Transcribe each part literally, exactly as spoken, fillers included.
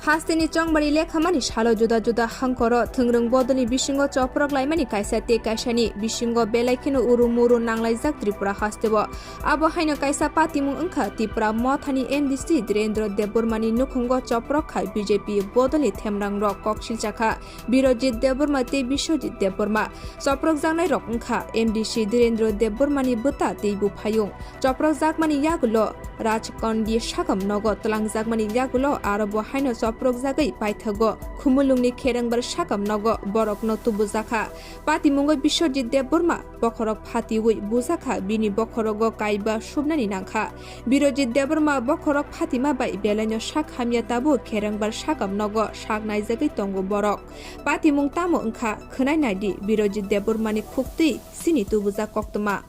Hasteni chongbari lekhamani salo juda juda hangkoro thwngrwng bodolni bisingo choprok laimani kaisa tei kaisani bisingo belai kheno uru muru nanglaijak Tripura hasteo. Abo haino kaisa patimung wngkha Tipra Mothani M D C Dhirendra Debbarmani nukhungo choprok khai B J P bodolni themrangrok koksilchakha Birojit Debbarma tei Biswajit Debbarma. Choprokjaknairok wngkha M D C Dhirendra Debbarmani bwta tei buphayung. Choprokjakmani yagulo Rajkondi sakam nogo twlangjakmani yagulo aro bo haino choprokjagwi paithago Khumulungni Kherengbar sakam nogo borokno tubujakha. Patimungwi Biswajit Debbarma bokhorok phatiwi bujakha, bini bokhorogo kaiba subnani nangkha. Birojit Debbarma bokhorok phatima bai belaino sak hamya tabuk Kherengbar sakam nogo sak naijagwi tongo borok. Patimung tamo wngkha khwnai naidi, Birojit Debbarmani khuktwi chini tubujak koktwma.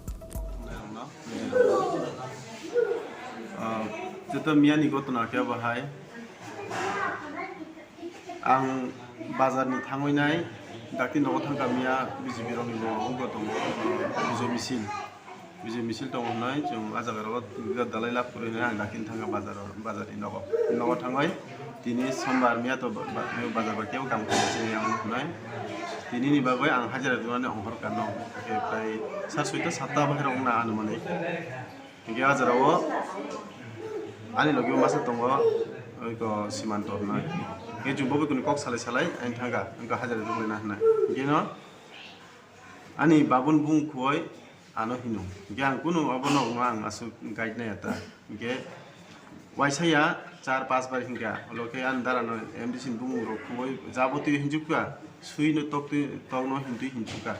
Ah, joto miyani gotona khe bahai. Ang bazar ni thangwi nai, dakti nogo thangkha miya B J P rokni bo wngkha tongo, ah, Bijoy misil. Bijoy misil tongo hwnwi chwng ah jaga rogo dalai lab kwrwi hwnwi ang dakti thangkha bazar o, bazar ni nogo. Nogo thangwi tini sombar miya to ba-, ba-, bazar bai kebo kam khainai chini ang hwnwi. Tini ni bagwi ang hajira rwnani ongkhor kha no, khe prai sat soita satta bahai rok wngna anumani. Hinkhe ah jora o ani logi o masa tongo, oiko Simanto hwnwi. Hinkhe chwng bo bwkuni kok salai salai ani thangkha, wngkha hajira rwlaina hwnwi. Hinkhe no ani babun bung khuoi ano hino. Hinkhe ang kunu obo nokno ang aswk guide naiya ta. Hinkhe waisa ya char pas bar hinkha, ulo khe ani dara no M D C ni bumung rok khuoi jabotwi hinjukha, sui no tok twi, tok no hintwi hinjukha.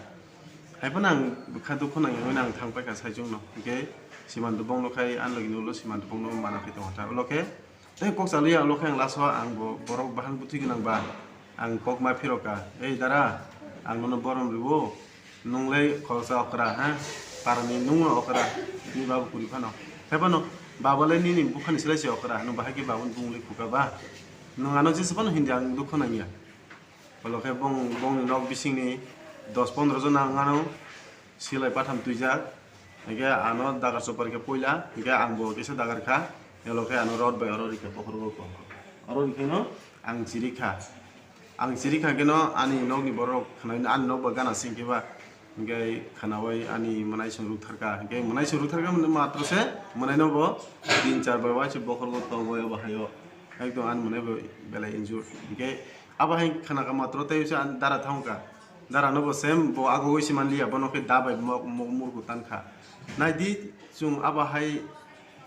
Haiphano ang bwkha dukhu nangya hwnwi ang thang paikha saichung no. Hinkhe Simanto bongno khai ani logi ni ulo Simanto bongno mana khai tongkha ta. Ulo khe tei kok chalwi ang ulo khe ang last o ang bo borok bahang bwtwi gwnang ba ang kok ma phirokha. Ei dara, ang nono borom rwo, nung le khoroksa okra ha, parani nung no okra, ni babu kwrwi phano. Haiphano baba le nini bukhani slai se okra, nung bahai khe babuni bung le khukha ba? Nung ano jesa phano hindi ang dukhu nangya. Ulo khe bong-, bongni nok bisingni dos pondro jona wngano silai patham twijak. Hinkhe ano dagar chopar khe puila, hinkhe ang bo kisa dagar kha. Ulo khe ano rod bai oro rikha bokhorok o. Oro rikheno ang chirikha. Ang chirikha kheno ani nokni borok khwnai ani nok bai gana singkhe ba. Hinkhe khwnawai ani mwnaisong rwktharkha. Hinkhe mwnaisong rwktharkha matro se mwnaino bo tin char bai waisa bokhorok o tongwi obo haio. Ekdom ani mwnai bo belai injure. Hinkhe abo hai khwnakha matro tei se ani dara thangkha. Dara no bo same bo agogoi se manliya, bono khe da bai mo-, mo-, murgu tankha. Naidi chwng abo hai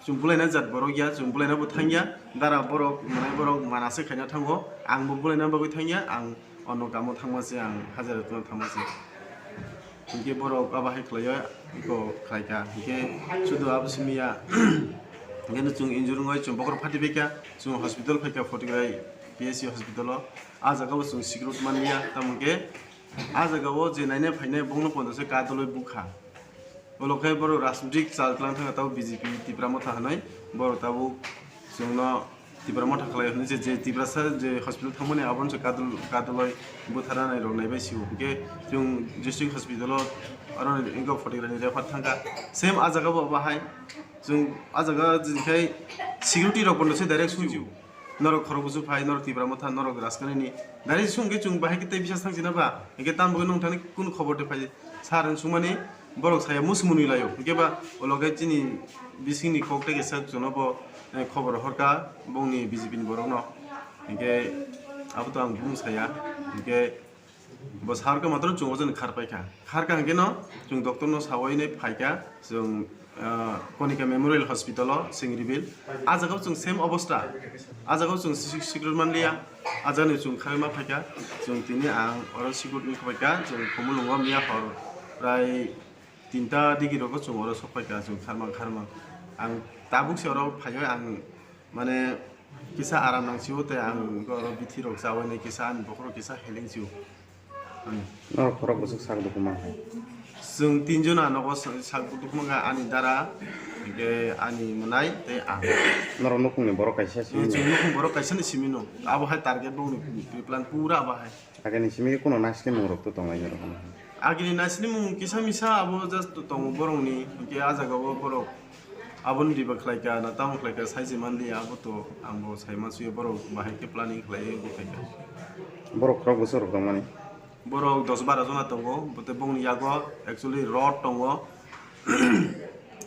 chwng bulaina jat borok ya, chwng bulaina bo thangya. Dara borok, mwnai borok mana se khaina thango. Ang bo bulaina bagwi thangya, ang ono kamo thangma se, ang hajara tongna thangma se. Hinkhe borok abo hai khlaio, iko khlaikha. Hinkhe sudu abo simi ya. Hinkhe no chwng injure wngwi chwng bokhorok phati phaikha, chwng hospital phaikha, Photograi P S C hospital o. Ah jaga bo chwng security manliya, tamo hinkhe ah jaga o je naina phainai bongno pondo se kadoloi bukha. Ulo khe borok rajnitik chal tlang thangkha, tabuk B J P Tipra Motha hinwi borok tabuk chwngno Tipra Motha khlai hinwi je, je Tiprasa je hospital thangmani abono se kadul-, kaduloi butharnai rok naibai sio. Hinkhe chwng district hospital o aro wngkha Photograi ni refer thangkha. Same ah jaga bo bahai chwng ah jaga jikhe security rok bono se direct sujio. Norok khorok busu phai, norok Tipra Motha, norok Rajkani ni. Dari sung khe chwng bahai khe tei bisa thang sina ba? Hinkhe tamo bagwi nung thani kunu khobor tei phai? Sir wng sungmani borok saya musu mwnwi laio. Hinkhe ba ulo khe chini bisingni kok tei kisa chwngno bo, eh, khobor horkha bongni B J P ni borokno. Hinkhe abo to ang bung saya. Hinkhe Bo sar khe matro chwng o jani khar paikha. Khar kha hwnkhe no chwng doctor no sawi nai phaikha chwng, ah, Konika Memorial Hospital o Sengribil. Ah jaga o chwng same obostha. Ah jaga o chwng si-, sikirut manliya. Ah jaga ni chwng kharwi ma phaikha. Chwng tini ang oro sikirut wngkha phaikha. Chwng Khumulwngo miya hor prai tinta digi rogo chwng oro sok phaikha chwng kharmang kharmang. Ang tabuk se oro phaiwi ang Mane kisa aram nang sio tei ang oro bithi rok chawi nai kisa ani bokhorok kisa heleng sio. Hmm. Norok khorok bwswk sak dukhu man hai? Chwng tinjon nogo sak dukhu man kha, ani dara, hwnkhe ani mwnai tei ang. Norok nukhungni borok kaisa simi no? Chwng nukhung borok kaisa ni simi no. Abo hai target bongni pre-plan pura abo hai. Agini simi khe kuno naisini mungrok to tonglai norok? Agini naisini mung kisa misa abo just tongo borokni, hwnkhe ah jaga o borok Aboni diba khlaika na tamo khlaika saiji manliya, abo to ang bo sai mansuyo, borok bahai khe planning khlaiwi bo khlaika. Borok khorok bwswk rok tongmani? Borok dos bara jona tongo, bote bongni yago actually rod tongo,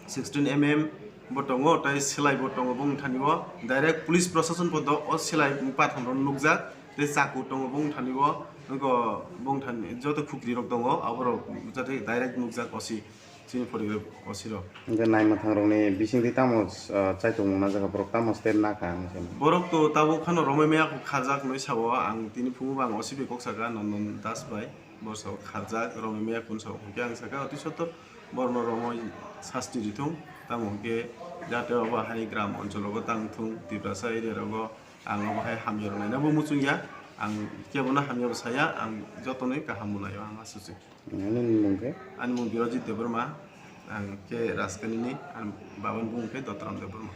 sixteen M M bo tongo, tai silai bo tongo bongni thani o. Direct police proshashan podo o silai pathon rok nukjak, tei chaku tongo bongni thani o, wngkha bongni thani joto khukri rok tongo, aborok jate direct nukjak osi. Chini porikrok osiro. Hingke naimwthang rokni bisingtwi tamo, ah, chaitung mungna jaga borok tamo step nakha ang sani. Borok to tabuk phano romwi maya kharjak hinwi sao, ang tini phungo bo ang osibi kok saka Nondon Das bai, bo sao kharjak romwi maya kun sao, hingke ang saka oti sotto borno romwi sasti rithung, tamo hingke jate obo hai gram onchologo tang thung, Tiprasa area rogo ang obo hai hamya rok naina bo muchung ya, ang kebono hamya bo saya, ang jotonwi kaham bo naio ang aswk se. Ani mung khe? Ani mung Birojit Debbarma, ang khe Rajkani ni, ani baba ni bumung khe Dotoram Debbarma.